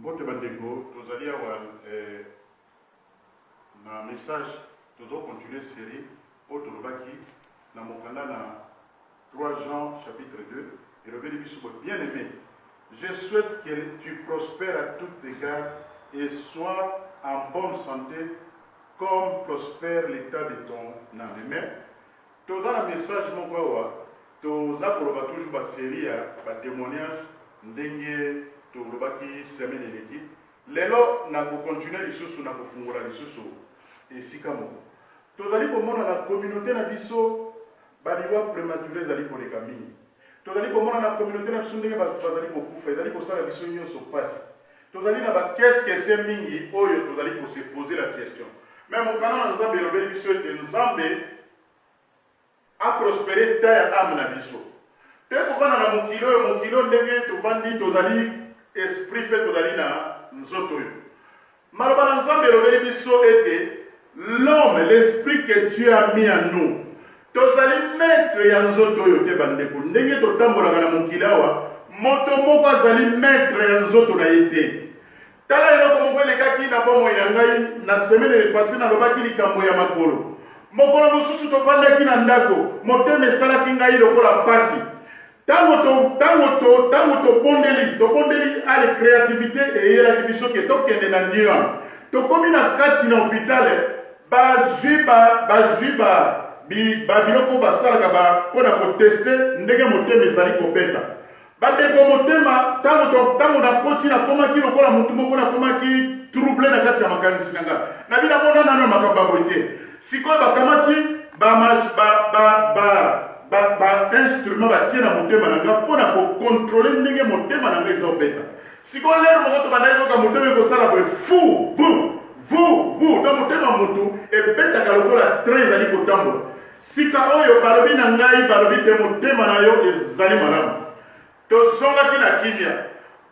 Mbote bandeko, tozali awa eh, na message tozo continuer serie oyo tolobaki na mokanda na 3 Jean chapitre 2 elobeli biso boye: bien aimé, je souhaite que tu prospères à tout égard et sois en bonne santé comme prospère l'état de ton âme. Mais toza na message moko awa, toza koloba toujours ba série ya ba témoignage ndenge tolobaki semaine eleki. Lelo na kocontinuer lisusu na kofungola lisusu esika moko. Tozali komona na communauté na biso baliwa prématuré ezali koleka mingi. Tozali komona na communauté na biso ndenge bato bazali kokufa, ezali kosala biso nyonso mpasi. Tozali na bakeske mingi oyo tozali kose poser la question. Mais mokanda na Nzambe elobeli biso ete Nzambe aprospérer état ya âme na biso. Te kovanda na mokili oyo, mokili oyo ndenge tovandi, tozali esprit mpe tozali na nzoto oyo. Maloba na Nzambe elobeli biso ete l'homme, l'esprit que Dieu a mis en nous, tozali maître ya nzoto oyo te. Bandeko, ndenge totambolaka na mokili awa, moto moko azali maître ya nzoto na ye te. Tala eloko moko elekaki na bomoi na ngai na semaine passée. Nalobaki likambo ya makolo. Mokolo mosusu tovandaki na ndako, motema esalaki ngai lokola pasi. Ntango tobondeli, ale créativité eyelaki biso ke tokende na Newham. Tokomi na kati na hôpital, bazwi babiloko basalaka mpona kotester ndenge motema ezali kobeta. Bandeko, motema, ntango nakoti, nakomaki lokola motu moko, nakomaki trouble na kati ya makanisi na ngai. Nabi namona nano makambo ya boye te. Sikoyo bakamati ba instrument, batie na motema na ngai mpo na kocontrôler ndenge motema na ngai ezobeta. Sikoyo lere moko tobandaki koyoka motema ekosala boye: fu vu vu vu. Donc motema motu ebetaka lokola train ezali kotambola. Sika oyo balobi na ngai, balobi te motema na yo ezali malamu. Tozongaki na kimia.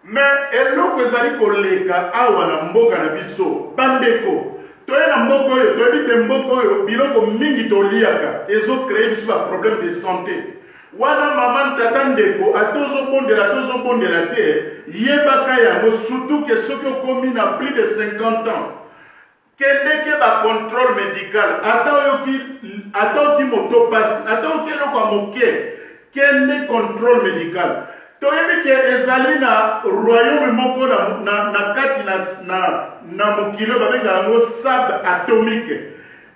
Mais eloko ezali koleka awa na mboka na biso, bandeko, toye na mboka oyo, toyebi te mboka oyo biloko mingi toliaka ezocréer biso baproblème de santé wana. Mama, tata, ndeko, ata ozobondela, ata ozobondela te, yebaka yango, surtout ke soki okomi na plus de 50 ans, kendeke bacontrôle médical. Ata oyoki, ata oki moto pasi, ata oki eloko ya moke, kende contrôle médical. Toyebi ke ezali na royaume moko na kati na mokili oyo babengaka yango sable atomique,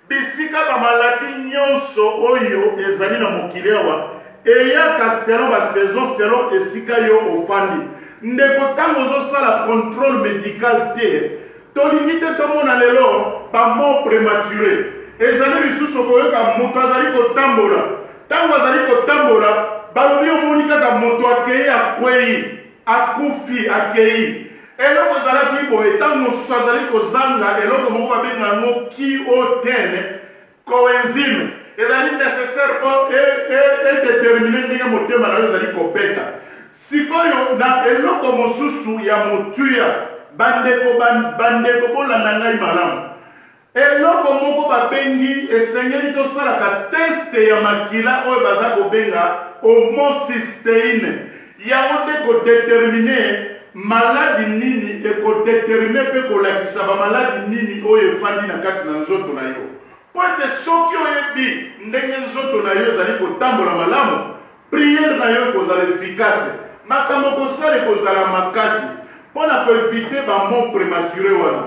bisika bamaladi nyonso oyo ezali na mokili awa eyaka selon basaison, selon esika yo ofandi. Ndeko, ntango ozosala contrôle médical te, tolingi te tomona lelo bamort prématuré ezali lisusu. Koyoka moto azali kotambola, ntango azali kotambola, balobi omoni kaka moto akei, akwei, akufi, akei. Eloko ezalaki boye, ntango mosusu azali kozanga eloko moko babenga yango Q10, coenzyme ezali nécessaire mpo edéterminer ndenge motema na yo ezali kobeta. Sikoyo na eloko mosusu ya motuya, bandeko, bandeko, bolanda ngai malamu. Eloko moko babengi, esengeli tosalaka test ya makila oyo baza kobenga homocystéine. Yango nde kodéterminer maladi nini, ekodéterminer mpe kolakisa bamaladi nini oyo efandi na kati na nzoto na yo, mpo ete soki oyebi ndenge nzoto na yo ezali kotambola malamu, prière na yo ekozala efficace, makambo kosala ekozala makasi mpo na koéviter bamort prématuré wana.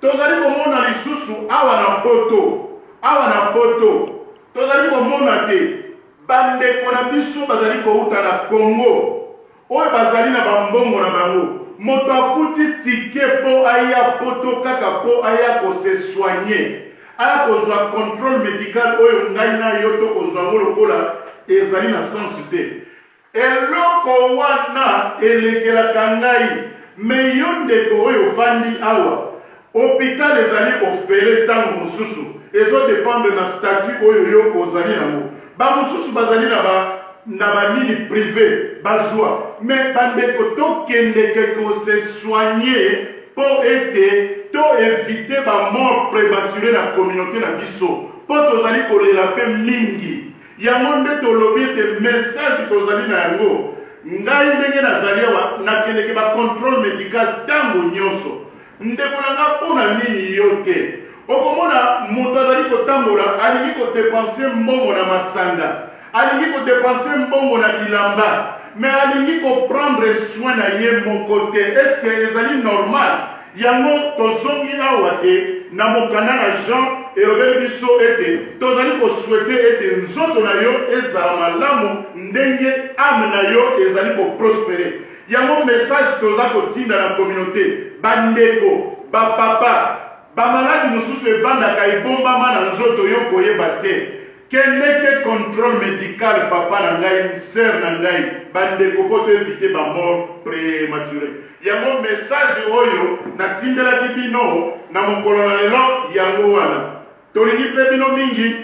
Tozali komona lisusu awa na Poto, awa na Poto tozali komona te bandeko na biso bazali kouta na Congo oyo bazali na bambongo na bango. Moto afuti ticket mpo aya Poto kaka mpo aya kose soigner, aya kozwa contrôle médical oyo ngai na yo tokozwa yango lokola ezali na sens te. Eloko wana elekelaka ngai. Mais yo ndeko oyo ofandi awa, hôpital ezali ofele. Ntango mosusu ezodépendre na statut oyo yo ozali nango. Bamosusu bazali na banini privé bazwa. Mais bandeko, tokendeke kose soigner mpo ete to éviter bamort prématuré na communauté na biso, mpo tozali kolela mpe mingi. Yango nde tolobi ete message tozali na yango. Ngai ndenge nazali awa, nakendeke ba controle medical tango nionso. Ndeko na nga mpo na nini yo te? Okomona moto azali kotambola alingi ko depenser mbongo na masanga, alingi ko depenser mbongo na bilamba, mais alingi ko prendre soin na ye moko te. Est ce que ezali normal? Yango tozongi awa te na mokanda na Jean elobeli biso ete tozali ko souhaiter ete nzoto na yo ezala malamu ndenge ame na yo ezali ko prosperer. Yango message toza kotinda na communaute, ba ndeko, ba papa, ba maladi mosusu evandaka ebombama na nzoto yo koyeba te. Kendeke controle medical papa na ngai, sœur na ngai, ba ndeko po to eviter ba mort premature. Yango message oyo natindelaki bino na mokolo na lelo yango wana. Tolingi pe bino mingi,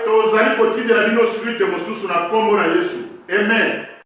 tozali kotindela bino suite mosusu na kombo na Yesu. Amen.